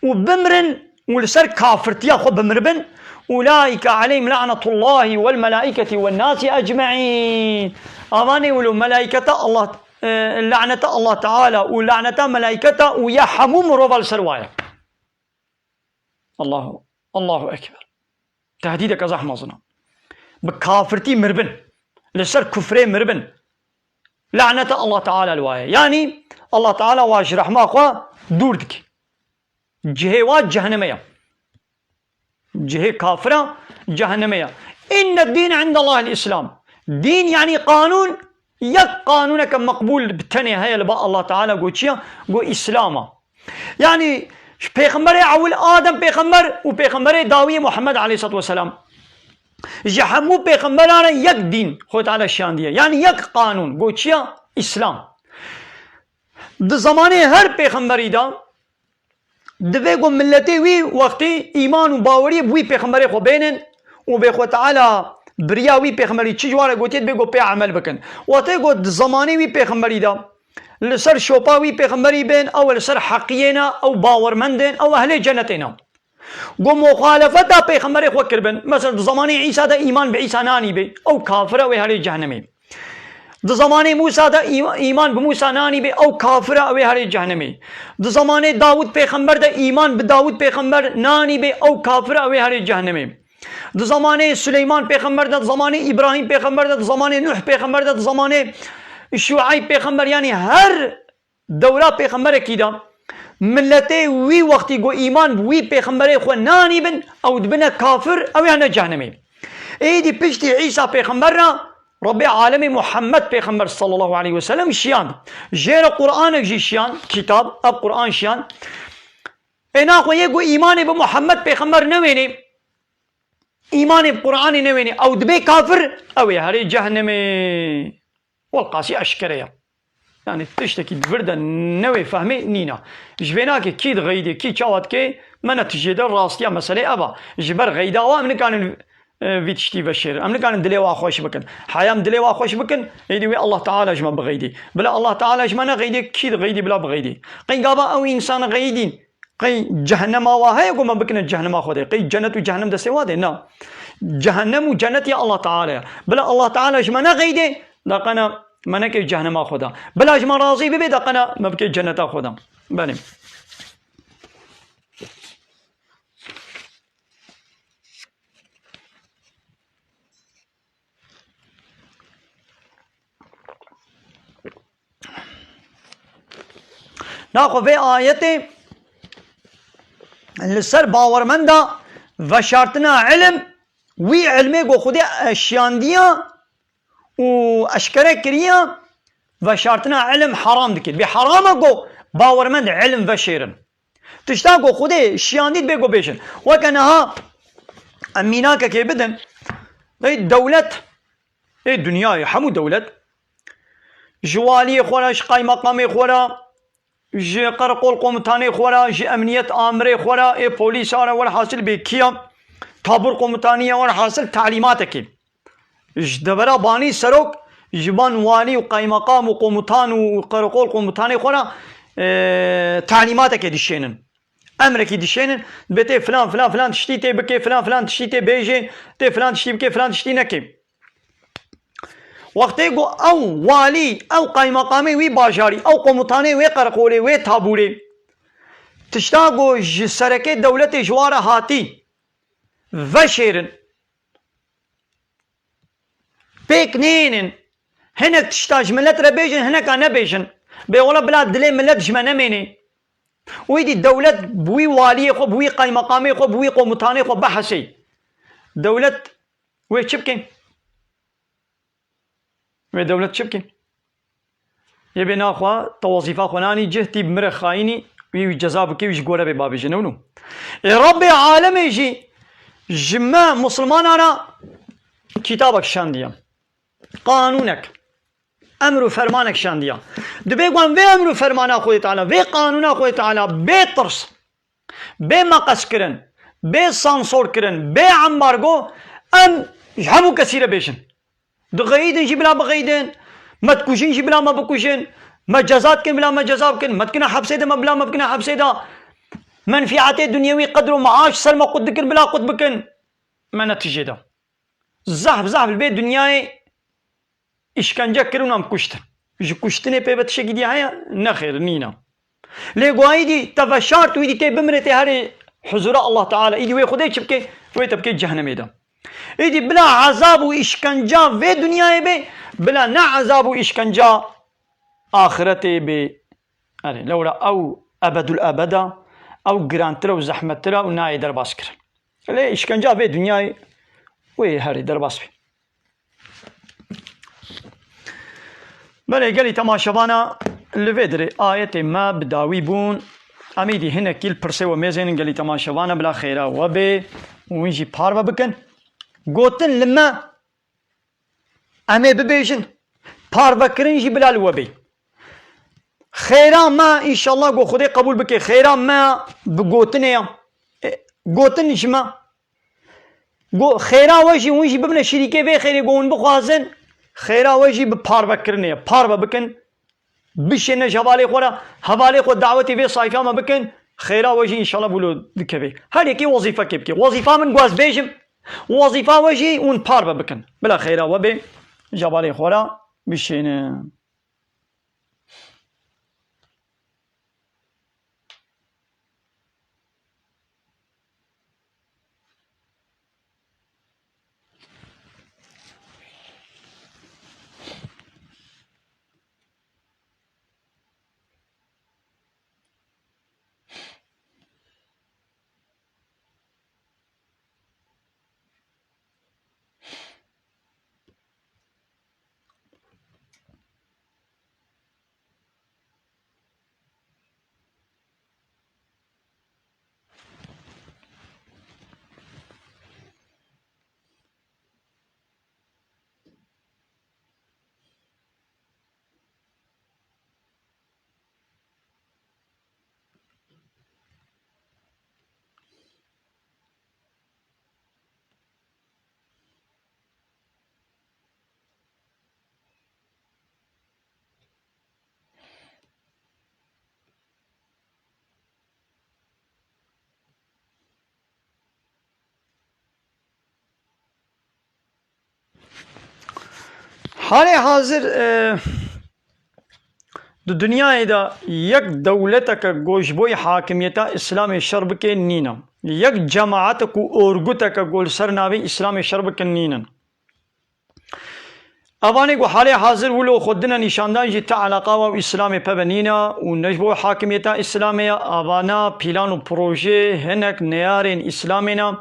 û bimrin û li ser kafirtiya xwe bimiribin, ulaîke aleyhim la'netullahi wel melaîketi wen nasi ecmaîn. Avanê wilo melaîketa Allah, e, laneta Allah Teala û laneta melaîketa û ya hemû mirova li ser wa ye. Allahu, Allahu Ekber. Tehdîdeke zehf mezin e. Bi kafirtî miribin, li ser kufrê miribin, laneta Allah Teala li wa ye. Yanî Allah Teala wa ji rehma xwe dûr dike. Cihê wa ceheneme ye. Cihê kafira ceheneme ye. Înne dîne îndellahil Îslam. Dîn, yanî qanûn, yek qanûneke meqbûl bi tenê heye li ba Allah Teala, got çi ye? Got Îslam e. Yanî pêxemberê ewil Adem pêxember û pêxemberê dawiyê Muhammed aleyhisselatu vesselam, ji hemû pêxemberan re yek dîn Xwedê Teala şiyandiye. Yanî yek qanûn, got çi ye? Îslam. Di zemanê her pêxemberî de divê ku miletê wî wextî îman û baweriyê bi wî pêxemberê xwe bênin û bê Xwe Teala biriya wî pêxemberî çi ji wan re gotiye, divê ku pê emel bikin. Wextê ku di zemanê wî pêxemberî de li ser şopa wî pêxemberî bên, ew li ser heqiyê ne, ew bawermend in, ew ehlê cenetê ne. Ku muxalefeta pêxemberê xwe kiribin, mesela di zemanê Îsa de îman bi Îsa nanîbê, ew kafir e, wê herê cehennemê. Di zemanê Mûsa de î-, îman bi Mûsa nanîbê, ew kafir e, ew ê herê cehennemê. Di zemanê Dawûd pêxember de îman bi Dawûd pêxember nanîbê, ew kafir e, ew ê herê cehennemê. Di zemanê Suleyman pêxember de, di zemanê Îbrahîm pêxember de, di zemanê Nuh pêxember de, di zemanê Şueyb pêxember, yanî her dewra pêxemberekî de miletê wî wextî ku îman bi wî pêxemberê xwe nanîbin, ew dibine kafir, ew ê hene cehennemê. Êdî piştî Îsa pêxember re Rebbê alemê Muhammed pêxember sallallahu aleyhi ve sellem şiyand. Jê re Qur'anek jî şiyand, kitab, ev Qur'an şiyand. Ê naxwe yê ku îmanê bi Muhammed pêxember newênê, îmanê bi Qur'anê newênê, ew dibê kafir, ew ê herê cehennemê. Welqasî eşkere ye. Yanî tiştekî di vir de newê fehmê nîna. Ji vê nake kî dixeyidê, kî çawa dike, me netijê de rastiya meselê ev a. Ji ber xeyda wa em nikarin, e, vî tiştî veşêrin. Em nikarin dilê wa xweş bikin. Heya em dilê wa xweş bikin, êdî wê Allah Teala ji me bixeydê. Bila Allah Teala ji me nexeydê, kî dixeydê bila bixeydê. Qey gava ew însan xeyidîn, qey cehennema wa heye ku me bikine cehennema Xwedê? Qey cennet û cehennem destê wa de? Na. Cehennem û cennet ya Allah Teala ye. Bila Allah Teala ji me nexeydê, da qena Me neke cehnema xwe de. Bila ji me razî bibe de qena me bike cenneta xwe de. Belê. Naxwe vê ayetê li ser bawermenda veşartina ilim, wî ilmê ku Xwedê şiyandiya û eşkere kiriya, veşartina ilim heram dikir. Bê herama ku bawermend ilim veşêrin. Tişta ku Xwedê şiyandî dibê ku bêjin. Weke niha em mînakekê bidin. Ey dewlet, ê dinyayê, hemû dewlet, ji waliyê xwe re, ji qaymeqamê xwe re, ji qereqol komutanê xwe re, ji emniyet amirê xwe re, ê polîsa re, werhasil bê kiya, tabur komutaniya, werhasil talîmatekê. Ji devera banî serok, ji ban walî û qaymeqam û komutan û qereqol komutanê xwe re, e, talîmatekê dişênin. Emrekî dişênin, dibê tê filan, filan, filan tiştî tê bike, filan, filan tiştî tê bêje, tê filan tiştî bike, filan tiştî neke. Wextê ku ew walî, ew qaymeqamê wî bajarî, ew komutanê wê qereqolê, wê tabûrê, tişta ku ji serekê dewletê ji wa re hatî, veşêrin. Pêk nênin. Hinek tişta ji milet re bêjin, hineka nebêjin. Bê wela bila dilê milet ji me nemênê. Wî dî dewlet bi wî waliyê xwe, bi wî qaymeqamê xwe, bi wî komutanê xwe bihesê. Dewlet wê çi bike? Wê dewlet çi bike? Yê bê naxwe te wezîfa xwe nanî cih, tî bi mirê xayînî, wî, wî ceza bike, wî ji gore bê babêje, ne wilo? Ê Rabbê alemê jî ji me Musulmanan re kitabek şandiye. Qanûnek. Emr û fermanek şandiye. Dibê ku em vê emr û fermana Xwedê Teala, vê qanûna Xwedê Teala bê tirs, bê meqeskirin, bê sansorkirin, bê ambargo, em ji hemû kesî re bêjin. Diqeyidin jî bila biqeyidin, me dikujin jî bila me bikujin, me ceza dikin bila me ceza bikin, me dikine hepsê de me bila me bikine hepsê de, menfîatê dinyewî qedr û meaş ser me qut dikin bila qut bikin, me netijê de. Zehf zehf li vê dinyayê îşkence kirin û em kuştin. Ji kuştinê pê ve tiştekî dî heye? Nexêr, nîne. Lê ku êdî te veşart û êdî tê bimirê tê herê huzura Allah Teala, êdî wê Xwedê çi bike? Wê te bike cehnemê de. Êdî bila ezab û îşkenca vê dinyayê bê, bila ne ezab û îşkenca axiretê bê. Erê, lewra ew ebedul ebeda, ew girantir e û zehmettir e û nayê derbas kirin. Lê îşkenca vê dinyayê wê herê derbas bê. Belê gelî temaşevana, li vê dirê ayetê me bi dawî bûn. Em êdî hinekî li pirsê we mêzênin, gelî temaşevana bila xêra we bê û wî jî parve bikin. Gotin li me, em ê bibêjin, parvekirin jî bila li we bê. Xêra me, înşallah, ku Xwedê qebûl bike, xêra me bi gotinê ya. E, gotin ji me. Go, xêra we jî, hûn jî bibine şirîkê vê xêrê ku hûn bixwazin, xêra we jî bi parvekirinê ye. Parve bikin, bişêne ji hevalê xwe re, hevalê xwe dawetê vê sayfiya me bikin, xêra we jî înşallah wilo dikeve. Her yekê wezîfekê bike. Wezîfa min ku ez bêjim, wezîfa we jî hûn parve bikin. Bila xêra we bê, ji hevalê xwe re bişêne. Halê hazir, e, di dinyayê de yek dewleteke ku ji bo hakimiyeta Îslamê şer bike nîne. Yek cemaetek û orguteke ku li ser navê Îslamê şer bikin nînin. Evanê ku halê hazir wilo xwe dine nîşandan jî ti eleqa wan û Îslamê peve nîne û ne ji bo hakimiyeta Îslamê ye. Evana pîlan û proje hinek neyarên Îslamê ne.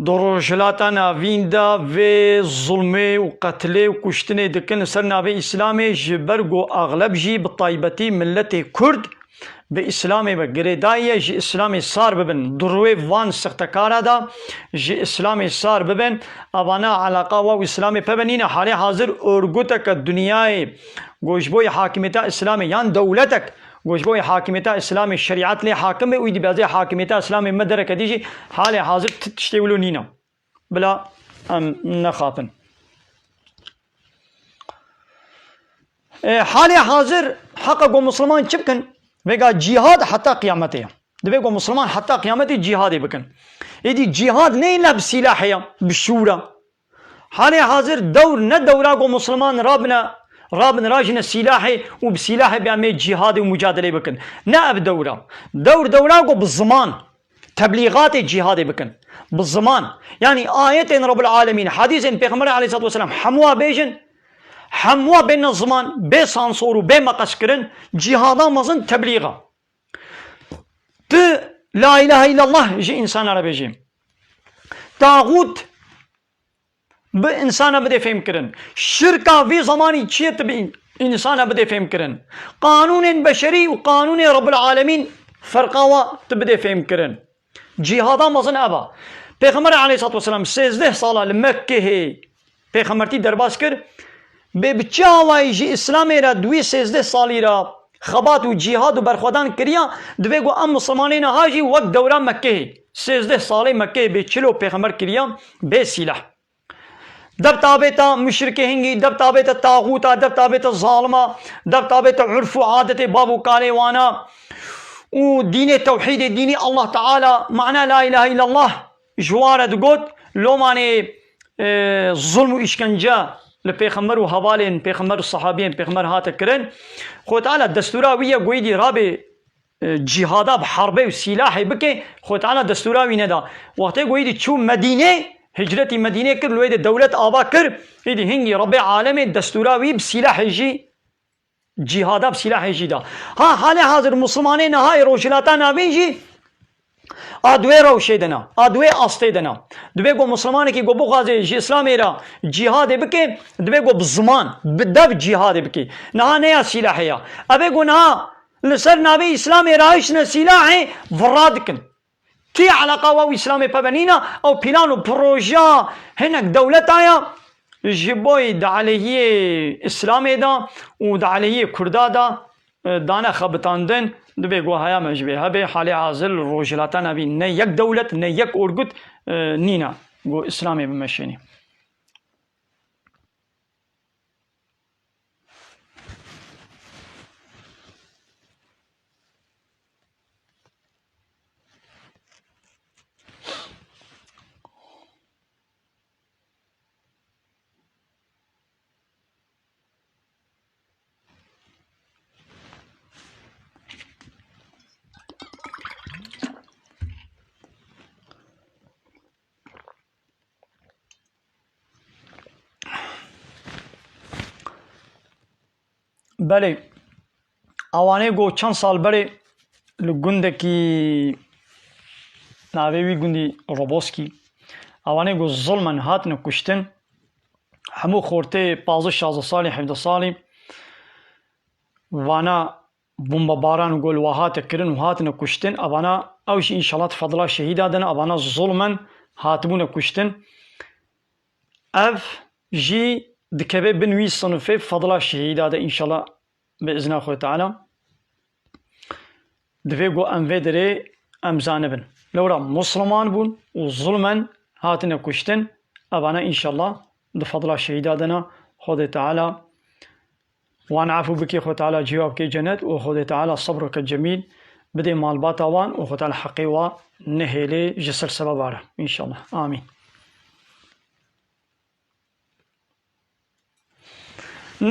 Di Rojhilata Navîn de vê zulmê û qetilê û kuştinê dikin li ser navê Îslamê, ji ber ku exleb jî bi taybetî miletê Kurd bi Îslamê ve girêdayî ye, ji Îslamê sar bibin. Di rûyê van sixtekara de ji Îslamê sar bibin. Evana eleqa wa û Îslamê peve nîne. Halê hazir orguteke dinyayê ku ji bo hakimiyeta Îslamê yan dewletek ku ji bo hakimiyeta Îslamê şerîet lê hakim be û dibêje hakimiyeta Îslamê me dereke dî jî halê hazir ti-, tiştê wilo nîne. Bila em nexapin. E, halê hazir heqa ku Musliman çi bikin? Vêga cîhad heta qiyametê ye. Divê ku Musliman heta qiyametê cîhadê bikin. Êdî cîhad ne îlla bi sîlahê ye, bi şûr e. Halê hazir dewr ne dewra ku Musliman rabine, rabin rajine sîlahê û bi sîlahê bê em ê cîhadê û mucadelê bikin. Ne ev dewra. Dewr dewra ku bi ziman, teblîxatê cîhadê bikin. Bi ziman. Yanî ayetên Rabbul Alemîn, hadîsên Pêxemberê aleyhissalatu vesselam hemûa bêjin, hemûa bêne ziman, bê sansor û bê meqeskirin, cîhada mezin teblîx e. Tu la ilahe illallah ji însana re bêjî. Taxût bi însana bidê fêhm kirin. Şirka vî zemanî çi ye tu bi însana bidê fêhm kirin. Qanûnên beşerî û qanûnê Rabbul Alemîn ferqa wa tu bidê fêhm kirin. Cîhada mezin ev e. Pêxemberê aleyhissalatu vesselam sêzdeh sala li Mekkehê pêxembertî derbas kir. Bê bi çi awayî ji Îslamê re di wî sêzdeh salî re xebat û cîhad û berxwedan kiriya, divê ku em Misilmanê niha jî wek dewra Mekkehê, sêzdeh salê Mekkehê bê çilo pêxember kiriya, bê sîleh. Deb tabêta muşrikê hingî, deb tabêta taxûta, deb tabêta zalima, deb tabêta urf û adetê bab û kalê wana û dînê tewhîdê, dînî Allah Teala, mana la ilahe illallah ji wa re digot, lomanê, e, zulm û îşkence li pêxember û hevalên pêxember û sehabiyên pêxember hate kirin. Xwe Teala destûra wî ye, goyî dî rabê e, cîhada bi herbê û sîlahê bike, Xwe Teala destûra wî neda. Wextê ku êdî çû Medînê, hicretî Medînê kir, li wê de dewlet ava kir, êdî hingî Rebbê alemê destûra wî bi sîlahê jî, cîhada bi sîlahê jî da. Ha, halê hazir Misilmanê niha ê Rojhilata Navîn jî a di wê rewşê de ne, a di wê astê de ne. Divê ku Misilmanekî ku bixwaze ji Îslamê re cîhadê bike, divê ku bi ziman, bi dev cîhadê bike. Niha ne ya sîlahê ya. Ev ê ku niha li ser navê Îslamê rahiştine sîlahê vira dikin. Ti eleqa wa û Îslamê peve nîna, ew pîlan û projeya hinek dewleta ya ji bo di aleyhiyê Îslamê de û di aleyhiyê Kurda de, e, dane xebitandin, divê ku haya me ji vê hebe. Halê hazir li Rojhilata Navîn ne yek dewlet, ne yek orgut, e, nîne ku Îslamê bimeşênî. Belê, ewanê ku çend sal berê li gundekî navê wî gundî Roboskî, ewanê ku zulmen hatine kuştin, hemû xortê pazdeh şazdeh salî, hevdeh salî vana bombebaran û gol wa hate kirin û hatine kuştin, evana ew jî înşallah di fedila şehîda de ne, evana zulmen hatibûne kuştin. Ev jî dikeve bin wî sinifê fedila şehîda de înşallah bi izna Xwedê Teala. Divê ku em vê derê em zanibin. Lewra Musliman bûn û zulmen hatine kuştin, evana înşallah di fedila şehîda de ne. Xwedê Teala wan efû bike, Xwedê Teala cihê wa bike cenet û Xwedê Teala sebreke cemîl bidê malbata wan û Xwedê Teala heqê wa nehêlê ji ser sebeba re. Înşallah. Amîn.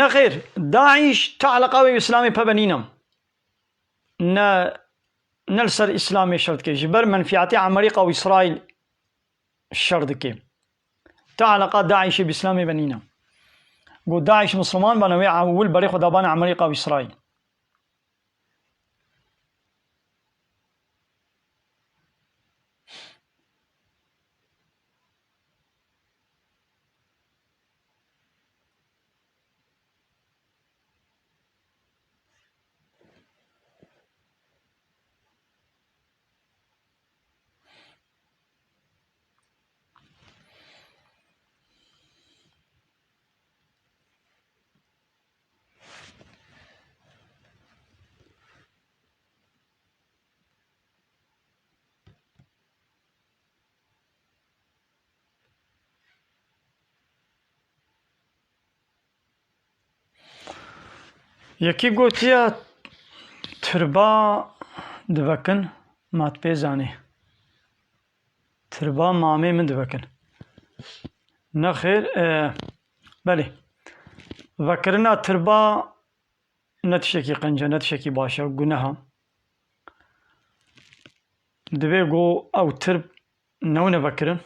Nexêr, DAIŞ ti eleqa wê û Îslamê pebe nîne. Ne, ne li ser Îslamê şer dike. Ji ber menfiyatê Emerîka û Îsraîl şer dike. Ti eleqa DAIŞê bi Îslamê ve nîne. Got DAIŞ Misliman bane wê ewil berê xwe dabane Emerîka û Îsraîl. Yekî gotiye, tirba divekin, ma tu pê zanî. Tirba mamê min divekin. Nexêr, e, belê. Vekirina tirba ne tiştekî qenc e, ne tiştekî baş e, guneh e. Divê ku ew tirb newne vekirin.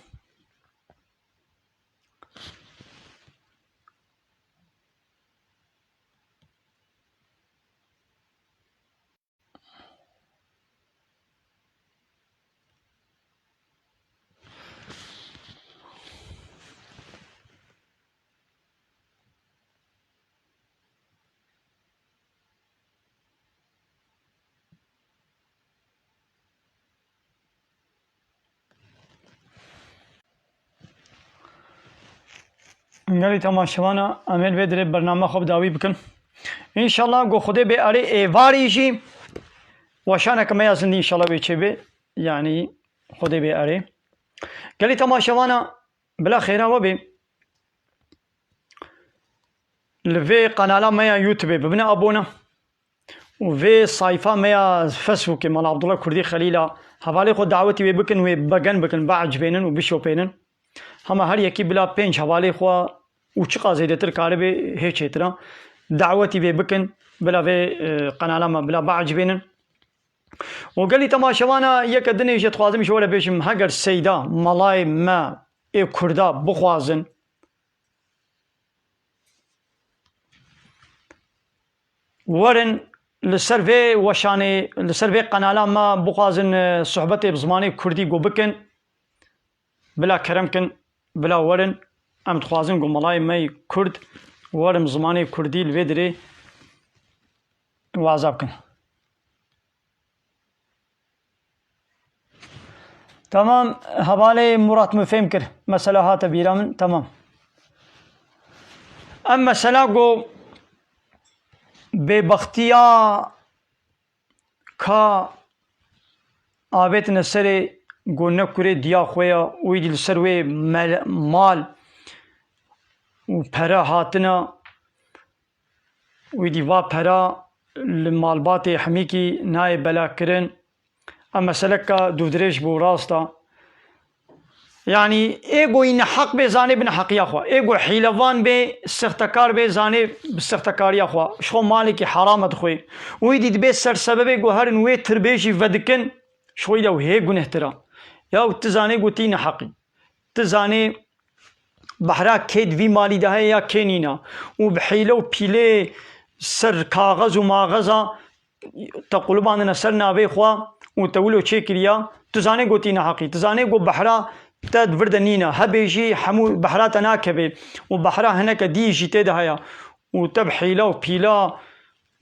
Gelî temaşevana, em ê li vê dirê bername xwe bi dawî bikin. Înşallah ku Xwedê bê erê êvarî jî weşaneke me ya zindî înşallah wê çêbe. Yanî Xwedê bê erê. Gelî temaşevana, bila xêra we bê. Li vê qenala me ya YouTube bibine abone. Û vê sayfa me ya Facebookê Mala Abdullah Kurdî Xelîla hevalê xwe dawetî wê bikin, wê begen bikin, biecibênin û bişopênin. Hema her yekî bila pênc hevalê xwe û çiqa zêdetir karibe hê çêtir e. Dawetî wê bikin, bila vê, e, qenala me bila biecibênin. Û gelî temaşevana yeke dinê jê dixwazim ji we re bêjim, heger seyda malayê me ê Kurda bixwazin, werin li ser vê weşanê, li ser vê qenala me bixwazin, e, sohbetê bi zimanê Kurdî ku bikin, bila kerem kin, bila werin. Em dixwazin ku malayê me yê Kurd werin zimanê Kurdî li vê dirê waza bikin. Tamam, hevalê Murat min fêm kir. Mesela hate bîra min, tamam. Em mesela ku bêbextiya ka avêtine serê ku ne kurê diya xwe ya û îdî li ser wê mel-, mal û pere hatine Wî dî va pera li malbatê hemîkî nayê belakirin. Ev meseleka dûvdirêj bû, rast e. Yanî ê ku yî neheq bê, zanê bi neheqiya xwe. Ê ku hîlevan bê, sextekar bê, zanê bi sextekariya xwe. Ji xwe malekî herame dixwê. Wî dî dibê sersebebê ku herin wê tirbê jî vedikin, ji xwe de ew hê gunehtir e. Ya tu zanê ku tî neheqî. Tu zanê behra kê di vî malî de heye ya kê nîne û bi hîle û pîlê ser kaxez û maxeza te qulibandine ser navê xwe û te wilo çêkiriya, tu zanê ku tî neheqî. Tu zanê ku behra te di vir de nîne. Hebê jî hemû behra te nakeve û behra hineke dî jî tê de heye û te bi hîle û pîla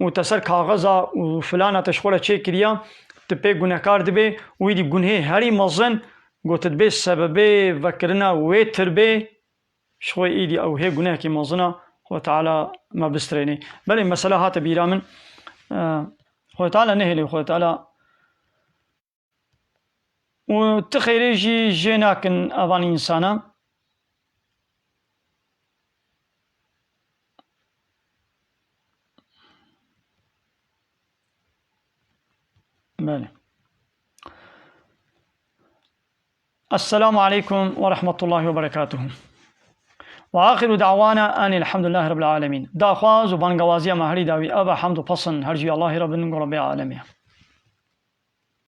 û te ser kaxeza û filana te ji xwe re çêkiriya, tu pê gunehkar dibê û wî dî gunhê herî mezin ku tu dibê sebebê vekirina wê tirbê, ji xwe îdî ew hê gunehekî mezin e, Xwedê Teala me bistrênê. Belê mesela hate bîra min, e, Xwedê Teala nehêlê, Xwedê Teala û ti xêrê jî jê nakin evan însana. Belê. Esselamu aleykum ve rahmetullahi ve berekatuhu. وآخر دعوانا أن الحمد لله رب العالمين. Daxwaz û bangewaziya me herî dawî ev e, hemd û pesn her jî Allahî re bin, ku Rebbê alemê.